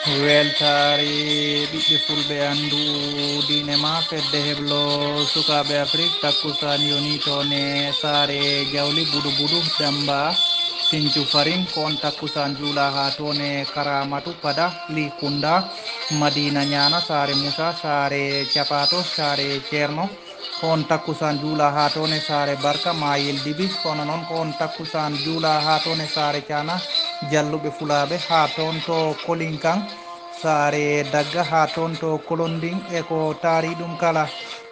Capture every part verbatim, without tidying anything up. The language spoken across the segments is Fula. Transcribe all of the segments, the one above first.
Weltaare ɓiɓɓe fulɓe, anndu diine ma, fedde heblo sukaaɓe Afrik. Takkusaan yoni toon e saare Jawli, Budu Budu, Damba, Sincu Farin. Ko on takkusaan juula haa toon e Karamatu, Pada, Likunda, Madina Ñaana, saare Musa, saare Capato, saare Ceerno. Ko on takkusaan juula haa toon e saare Barka, Maayel Dibi. Kono noon ko on takkusaan juula haa toon e saare Caana, Jalluɓe Fulaaɓe, haa toon to Kolinkan, saare Dagga, haa toon to Kolondin, e ko taari ɗum kala.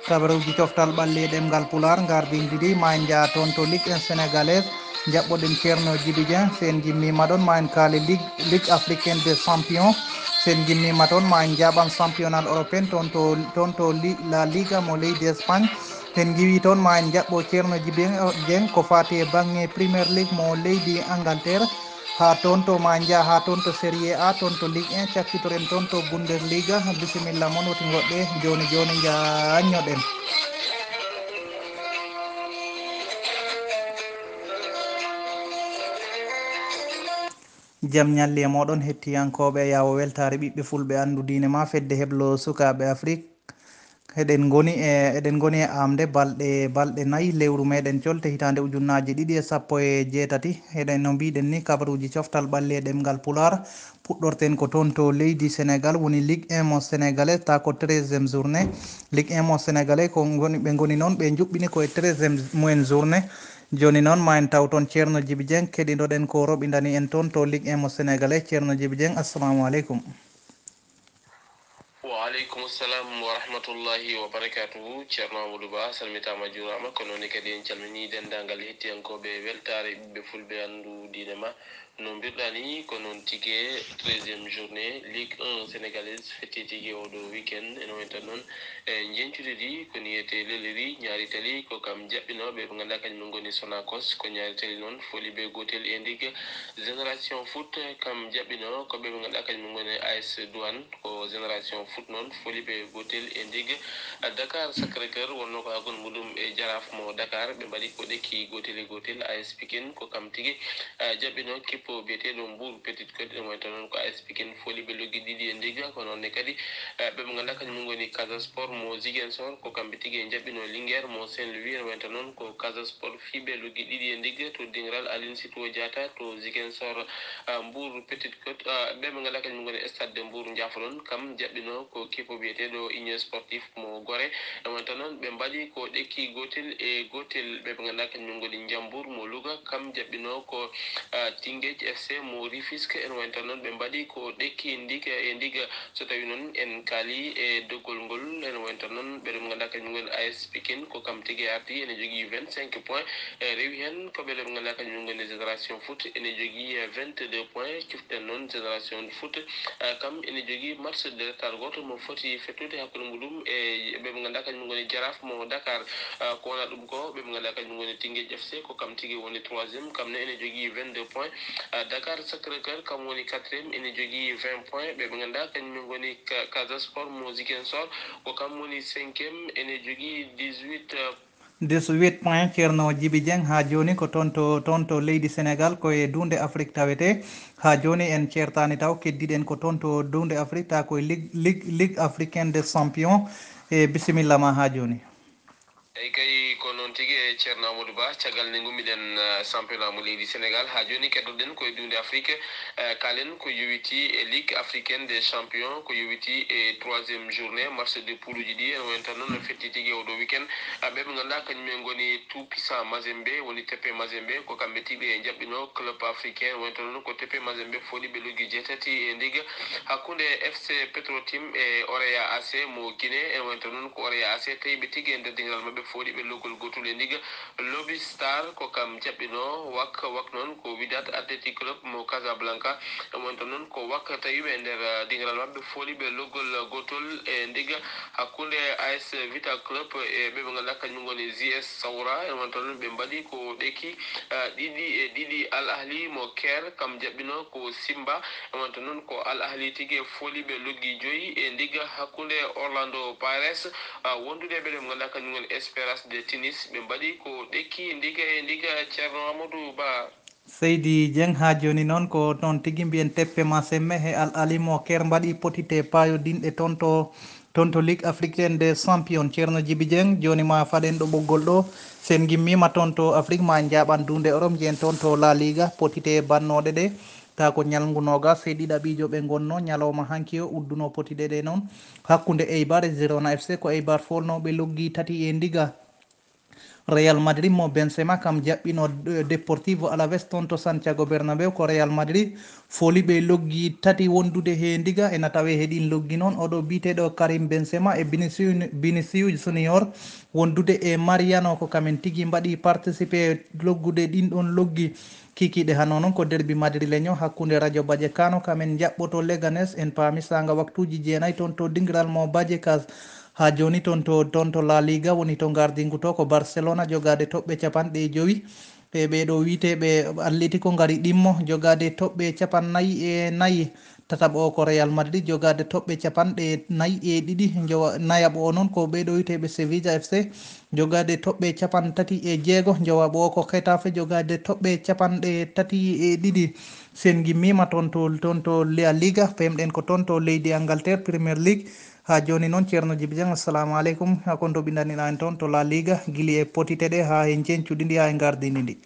Kabaruuji coftal ɓalli e ɗemngal Pulaar, ngardiiji ɗi, ma en njaa toon to Ligue un Sénégalaise, njaɓɓoɗen Ceerno Jibi Dieng, so en njimmiima ɗoon, ma en kaali Ligue, Ligue Africaine des Champions, so en njimmiima toon, ma en njaaɓan Championnat Européen, toon to, toon to Li-, La Liga mo leydi Espagne, so en njiwii toon, ma en njaɓɓo Ceerno Jibi Dieng ko faati e baŋŋe Premier League mo leydi Angleterre, haa toon to ma en njaa, haa toon to Serie A, toon to Ligue un, cakkitoren toon to Bundesliga. Bisimilla mon, woti ngoɗɗe jooni jooni, njaanñoɗen. Jam ñalli e mooɗon, hettiyankooɓe Yaawo Weltaare ɓiɓɓe fulɓe, anndu diine ma, fedde heblo sukaaɓe Afrik. Eɗen ngoni e, eɗen ngoni e aamde balɗe, balɗe nayi lewru meeɗen colte hitaande ujunnaaje ɗiɗi e sappo e jeetati. Eɗen, no mbiɗen ni, kabaruuji coftal ɓalli e ɗemngal Pulaar, puɗɗorten ko toon to leydi Senegal, woni Ligue un mo Sénégalais, ta ko treizième journée. Ligue un mo Sénégalais ko ngoni, ɓe ngoni noon, ɓe njuɓɓini ko e treizième mumen journée. Jooni noon, ma en taw toon Ceerno Jibi Dieng, keɗiɗoɗen ko roɓindani en toon to Ligue un mo Sénégalais. Ceerno Jibi Dieng, assalamu aleykum. Wa aleykum salam wa rahmatullahi wa barakatuhu. Ceerno Amadou Ba, salmitaama, juuraama. Ko noon ne kadi en calminii denndaangal hettiyankooɓe Weltaare Ɓiɓɓe Fulɓe, Anndu Diine Ma. No mbirɗaa ni, ko noon tigi, treizième journée Ligue un sénégalaise fetti tigi oo ɗoo weekend. Ene wayno tan noon, e, njeñcuɗi ɗi ko ni wiyetee leliri, ñaari tali ko kam jaɓɓinoo ɓe ɓe ngannduɗaa kañum en ngoni Sonacos, ko ñaari tali noon foli bee gootel e ndig Génération Foot, kam jaɓɓinoo ko ɓe ɓe ngannduɗaa kañum en ngoni A S Douane. Ko Génération Foot noon foli ɓe gootel e ndig Dakar Sacré-Cœur, wonnoo ko hakkunde muɗum e Jaraaf mo Dakar, ɓe mbaɗi ko ɗekki gootel e gootel. A S Pikine ko kam tigi, eh, jaɓɓinoo kippo biyeteeɗo Mbour Petite Côte, ene wayno tan noon ko A S Pikine foli ɓe loggi ɗiɗi e ndig. Ko noon ne kadi, eh, ɓe ɓe ngannduɗaa kañum en ngoni Casa Sport mo Ziguinchor, ko kamɓe tigi njaɓɓinoo Linguère mo Saint-Louis, ene wayno tan noon ko Casa Sport fii ɓe loggi ɗiɗi e ndig to dingiral Aline Sitoé Diatta to Ziguinchor, eh, Mbour Petite Côte, ah, ɓe ɓe ngannduɗaa kañum en ngoni Stade de Mbour, njaafo-ɗon, kam jaɓɓinoo ko kippo biyeteeɗo Union Sportive mo Gorée. E won tan noon, ɓe mbaɗi ko ɗekki gootel e gootel. Ɓe ɓe ngannduɗaa kañum en ngoni Ndiambour mo Louga, kam jaɓɓinoo ko, ah, Teungueth F C mo Rufisque. En woni tan noon, ɓe mbaɗi ko ɗekki ndig e ndig. So tawii noon en kaalii e doggol ngol, en woni tan noon, ɓe ɓe ngannduɗaa kañum en ngoni A S Pikine, ko kam tigi arti, ene jogii vingt-cinq points. E rewi heen ko ɓe ɓe ngannduɗaa kañum en ngoni Génération Foot, ene jogii, eh, vingt-deux points. Ciften noon Génération Foot, eh, kam ene jogii match de retard gooto mo foti fettude hakkunde muɗum e ɓe ɓe ngannduɗaa kañum en ngoni Jaraaf mo Dakar. Eh, ko wonaa ɗum ko, ɓe ɓe ngannduɗaa kañum en ngoni Teungueth F C, ko kam tigi woni troisième, kam ne ene jogii vingt-deux points. Eh, Dakar Sacré-Cœur kam woni quatrième, ene jogii vingt points. Ɓe ɓe ngannduɗaa kañum en ngoni Ca-, Casa Sport mo Ziguinchor, ko kam woni cinquième, ene jogii dix-huit, eh, dix-huit points. Ceerno Jibi Dieng, haa jooni ko toon to, toon to leydi Senegal, ko e duunde Afrik tawetee. Haa jooni en ceertaani taw, keddiɗen ko toon to duunde Afrik, ta ko e Ligue, Ligue, Ligue Africaine des Champions. E bisimilla ma haa jooni. Eyi kay, ko noon tigi, e Ceerno Amadou Ba, caggal nde ngummiɗen, eh, championnat mo leydi Senegal, haa jooni keddoɗen ko e duunde Afrik. Eh, kaalen ko yowitii e Ligue Africaine des Champions, ko yowitii e troisième journée, match de pouluji ɗi, en woni tan noon no fetti tigi oo ɗoo weekend. Ah, ɓe ɓe ngannduɗaa kañum en ngoni Tout Puissant Mazembe, woni T P Mazembe, ko kamɓe tigi ɓe njaɓɓinoo Club Africain, woni tan noon ko T P Mazembe foli ɓe loggi jeetati e ndig. Hakkunde F C Petro Tim e Orea A C mo Guinée, en woni tan noon ko Orea A C tawi ɓe tigi e nder dingiral maɓɓe foli ɓe loggol gootol e ndig. Lobi Star ko kam jaɓɓinoo, wak, wak noon ko Wydad Athletic Club mo Casablanca. En woni tan noon ko wak tawi ɓe e nder, eh, dingiral maɓɓe foli ɓe loggol gootol e ndig. Hakkunde A S Vita Club e ɓe ɓe ngannduɗaa kañum ngoni J S Saoura, en woni tan noon ɓe mbaɗi ko ɗekki, eh, ɗiɗi e ɗiɗi. Al Ahli mo Caire kam jaɓɓinoo ko Simba, en woni tan noon ko Al Ahli tigi foli ɓe loggi joyi e ndig. Hakkunde Orlando Pirates, ah, wondude e ɓe ɓe ngannduɗaa kañum ngoni Esperance de Tunis, ɓe mbaɗi ko ɗekki ndig e ndig. Ceerno Amadou Ba. Seydi Dieng, haa jooni noon ko noon tigi mbiyen teppe ma semme he Al Ahli mo Caire mbaɗi potite paayodinɗe toon to, toon to Ligue Africaine des Champions. Ceerno Jibi Dieng, jooni ma faɗen ɗo ɓoggol ɗo. Sen ngimmiima toon to Afrique ma en njaaɓan duunde Europe, njiyen toon to La Liga, potite bannooɗe ɗe. Taa ko ñalngu noogas e ɗiɗaɓiijo ɓe ngonnoo ñalawma hanki o uddunoo potite ɗe noon. Hakkunde Eibar e Girona F C, ko Eibar foolnooɓe loggi tati e ndiga. Real Madrid mo Benzema kam jaɓɓino, eh, Deportivo Alaves toon to Santiago Bernabeu. Ko Real Madrid fooli ɓe loggi tati wondude he ndiga. Ena tawe he ɗin loggi noon oɗo biyeteeɗo Karim Benzema e Vinicius, Vinicius Junior wondude e Mariano, ko kamen tigi mbaɗi participé loggude ɗin ɗon loggi. Kikiiɗe hano noon ko derbi madrileño hakkunde Rayo Vallecano, kamen jaɓɓoto Leganes. En paami saanga waktuuji jeenayi toon to dingiral mo Vallecas. Haa jooni toon to, toon to La Liga woni to ngardingu to ko Barcelona jogaade toɓɓe capanɗe jowi. E ɓee ɗo wiyeteeɓe Atletico ngari ɗimmo jogaade toɓɓe capannayyi e nayi. Tataɓo o ko Real Madrid jogaade toɓɓe capanɗe nayi e ɗiɗi. Njowa-, nayaɓo o noon ko ɓee ɗo wiyeteeɓe Sevilla F C jogaade toɓɓe capantati e jeego. Njowaɓo o ko Getafe jogaade toɓɓe capanɗe tati e ɗiɗi. Sen ngimmiima toon to, toon to La Liga, pemɗen ko toon to leydi Angleterre, Premier League. Haa jooni noon, Ceerno Jibi Jang, assalamu aleykum. Haa ko nto ɓindaniɗaa en toon to La Liga, gili e potite ɗe haa e njencuɗi ndi haa e ngardindi ndi.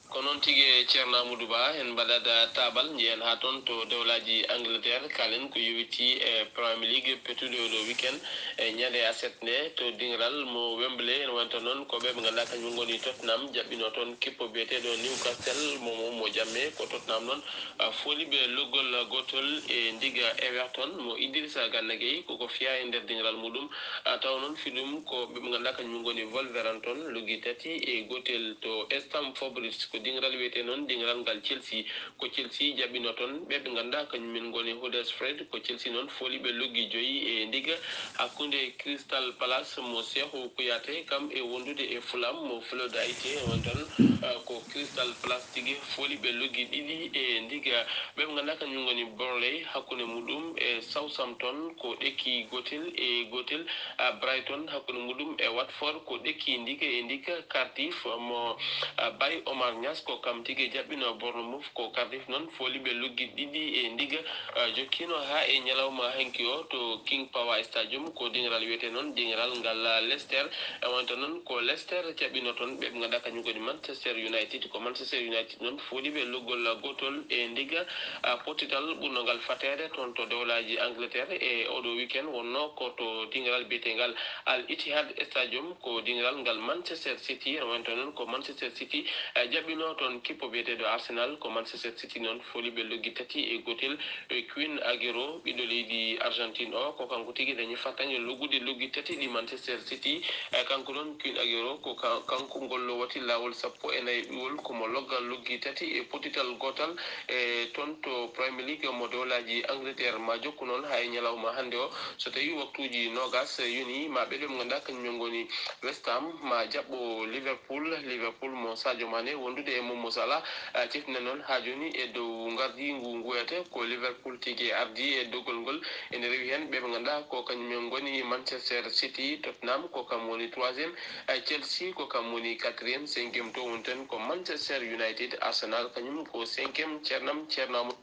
Ko noon tigi, Ceerno Amadou Ba, en mbaɗat taabal, njiyen haa toon to dewlaaji Angleterre, kaalen ko yowiti e Premier League, petude oo ɗoo weekend, e ñande aset nde, to dingiral mo Wembley. En wonta noon ko ɓe ɓe ngannduɗaa kañum ngoni Tottenham, jaɓɓino toon kippo biyeteeɗo Newcastle, mo, mo, mo jamme. Ko Tottenham noon, ah, fooli ɓe loggol gootol e ndiga Everton, mo Idrissa Gana Gueye, koko fiya e nder dingiral muɗum. Ah, tawa noon fiɗum ko ɓe ɓe ngannduɗaa kañum ngoni Wolverhampton, loggi tati e gootel to Stamford Bridge, ko dingiral wiyetee noon dingiral ngal Chelsea. Ko Chelsea jaɓɓino toon ɓe ɓe ngannduɗaa kañum en ngoni Huddersfield. Ko Chelsea noon fooli ɓe loggi joyi e ndiga hakkunde Crystal Palace mo Cheikhou Kouyaté, kam e wondude e Fulham mo Floyd Ayité. On tan, ah, ko Crystal Palace tigi fooli ɓe loggi ɗiɗi e ndiga. Ɓe ɓe ngannduɗaa kañum ngoni Burnley, hakkunde muɗum e Southampton ko ɗekki gootel e gootel. Ah, Brighton hakkunde muɗum e Watford ko ɗekki ndiga e ndiga. Cardiff mo, ah, Baye Omar Niass ko kam tigi jaɓɓino Bournemouth. Ko Cardiff noon fooli ɓe loggi ɗiɗi e ndiga. Ah, jokkiino haa e ñalawma hanki o to King Power Stadium, ko dingiral wiyetee noon dingiral ngal, ah, Leicester. E wonta noon ko Leicester jaɓɓino toon ɓe ɓe ngannduɗaa kañum ngoni Manchester United. Ko Manchester United noon fooli ɓe loggol gootol e ndiga. Ah, pottital ɓurno ngal fateede toon to dewlaaji Angleterre e oo ɗoo weekend wonnoo ko to dingiral biyetengal Al Ittihad Stadium, ko dingiral ngal Manchester City. E wonta noon ko Manchester City, eh, jaɓɓino toon kippo biyeteeɗo Arsenal. Ko Manchester City noon fooli ɓe loggi tati e gootel. E Kun Agüero, ɓiɗɗo leydi Argentine o, ko kanko tigi dañi fartaŋŋe loggude loggi tati ɗi Manchester City. E kanko noon Kun Agüero ko ka-, kanko ngol lowati laawol sappo e nayi ɓiwol, ko mo logga loggi tati e pottital gootal e toon to Premier League mo dewlaaji Angleterre. Ma jokku noon haa e ñalawma hannde o, so tawii waktuuji noogas yoni, ma ɓe ɗo ɓe ngannduɗaa kañum en ngoni West Ham ma jaɓɓo Liverpool, Liverpool mo Sadio Mané wondude e Momo Salah. Ah, ciftina noon haa jooni e dow ngardiingu nguyata ko Liverpool tigi ardi e doggol ngol. Ene rewi heen ɓe ɓe ngannduɗaa ko kañum en ngoni Manchester City, Tottenham ko kam woni troisième, eh, Chelsea ko kam woni quatrième, cinquième to woni toon ko Manchester United, Arsenal kañum ko cinquième. Ceernam, Ceerno Amadou.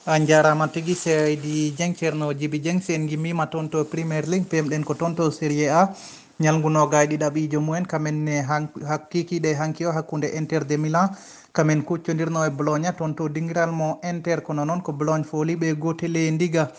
A jaaraama tigi, Seydi Dieng, Ceerno Jibi Dieng. Si en ngimmiima toon to Premier League, pemɗen ko toon to Serie A. Ñalngu noogaay ɗiɗaɓiijo mumen, kamen ne han-, hak-, kikiiɗe hanki o hakkunde Inter de Milan, kamen kuccondirno e Bologna toon to dingiral mo Inter, kono noon ko Bologne fooli ɓe gootel e ndiga.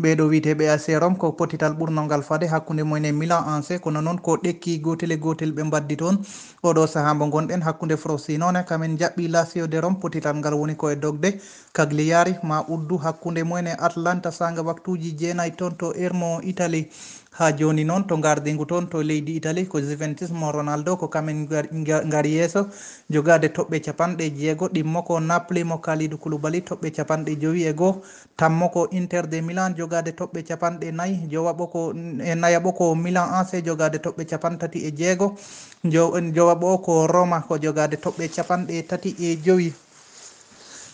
Ɓee ɗo wiyeteeɓe A C Rome ko pottital ɓurno ngal faade hakkunde mumen e Milan A C, kono noon ko ɗekki gootel e gootel ɓe mbaddi toon. Oɗo sahaa mbo ngonɗen hakkunde Frosinone, kamen jaɓɓi Lazio de Rome, pottital ngal woni ko e dogde. Cagliari ma uddu hakkunde mumen e Atalanta saanga waktuuji jeenayi toon to Ermo, Italie. Haa jooni noon to ngardiingu toon to leydi Italie ko Juventus mo Ronaldo, ko kamen ngar-, nga-, ngari yeeso jogaade toɓɓe capanɗe jeego, ɗimmo ko Napoli mo Kalidou Koulibaly toɓɓe capanɗe jowi e goo, tammo ko Inter de Milan jogaade toɓɓe capanɗe nayi, jowaɓo ko, e nayaɓo ko Milan A C jogaade toɓɓe capantati e jeego, jo-, jowaɓo ko Roma ko jogaade toɓɓe capanɗe tati e jowi.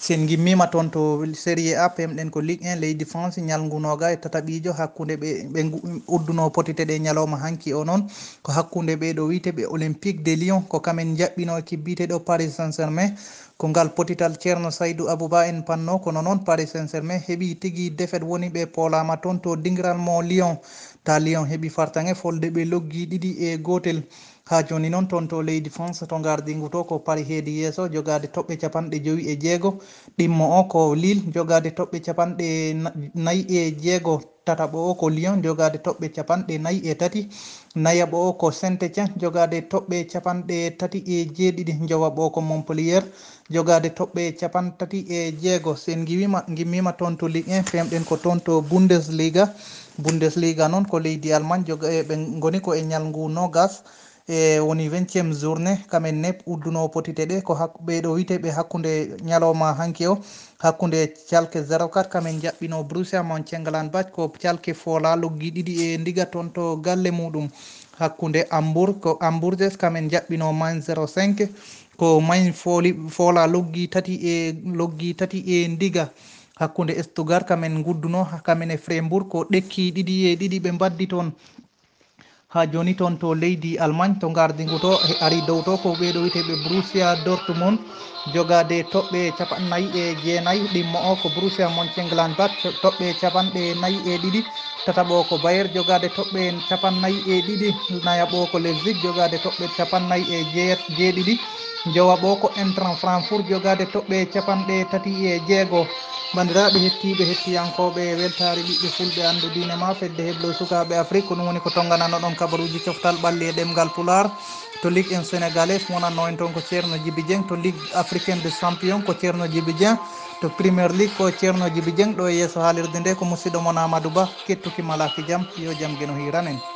Sen ngimmiima toon to Serie A, peemɗen ko Ligue un leydi France, ñalngu nooga e tataɓiijo hakkunde ɓe, ɓe ngu-, udduno potite ɗe ñalawma hanki o noon, ko hakkunde ɓee ɗo wiyte ɓe Olympique de Lyon, ko kamen njaɓɓino équipe biyeteeɗo Paris Saint-Germain. Ko ngal potital Ceerno Saydu Abuba en panno, kono noon Paris Saint-Germain heɓi tigi défaite woni ɓe poolaama toon to dingiral mo Lyon. Ta Lyon heɓi fartaŋŋe folde ɓe loggi ɗiɗi e gootel. Haa jooni noon toon to leydi France to ngardiingu to ko Paris heedi yeeso jogaade toɓɓe capanɗe jowi e jeego. Ɗimmo o ko Lille jogaade toɓɓe capanɗe na-, nayi e jeego. Tataɓo o ko Lyon jogaade toɓɓe capanɗe nayi e tati. Nayaɓo o ko Saint-Étienne jogaade toɓɓe capanɗe tati e jeeɗiɗi. Njowaɓo o ko Montpellier jogaade toɓɓe capantati e jeego. Sen ngiwima, ngimmiima toon to Ligue un, peemɗen ko toon to Bundesliga. Bundesliga noon ko leydi Allemagne, joga-, e ɓe ngoni ko e ñalngu noogas, e woni vingtième journée, kamen ne udduno potite ɗe, ko hak-, ɓee ɗo wiyte ɓe hakkunde ñalawma hanki o, hakkunde Schalke zéro quatre, kamen njaɓɓino Borussia Mönchengladbach, ko Schalke foola loggi ɗiɗi e ndiga toon to galle muɗum. Hakkunde Hamburg, ko Hamburges, kamen njaɓɓino Mainz zéro cinq, ko Mainz fooli, foola loggi tati e, loggi tati e ndiga. Hakkunde Stuttgart, kamen ngudduno, kamen e Freiburg, ko ɗekki ɗiɗi e ɗiɗi ɓe mbaddi toon. Haa jooni toon to leydi Allemagne, to ngardiingu to, ari dow to, ko ɓee ɗo wiyetee ɓe Borussia Dortmund, jogaade toɓɓe capanɗe nayi e jeenayi, ɗimmo o ko Borussia Mönchengladbach, toɓɓe capanɗe nayi e ɗiɗi, tataɓo o ko Bayern, jogaade toɓɓe capanɗe nayi e ɗiɗi, nayaɓo o ko Leipzig, jogaade toɓɓe capanɗe nayi e jee-, jeeɗiɗi, njowaɓo o ko Eintracht Frankfurt, jogaade toɓɓe capanɗe tati e jeego. Banndiraaɓe hettiiɓe, hettiyankooɓe weltaare ɓiɓɓe fulɓe, anndu diine ma, fedde heblo sukaaɓe Afrik, ko ɗum woni ko tonganano ɗon kabaruuji coftal ɓalli e ɗemngal Pulaar. To Ligue un sénégalaise, wonanno en toon ko Ceerno Jibi Dieng, to Ligue africaine des champions ko Ceerno Jibi Dieng, to Premier League ko Ceerno Jibi Dieng, ɗo e yeeso haalirde nde ko musidɗo mon Amadou Ba, kettuki malaaki jam, yo jam geno hiiran en.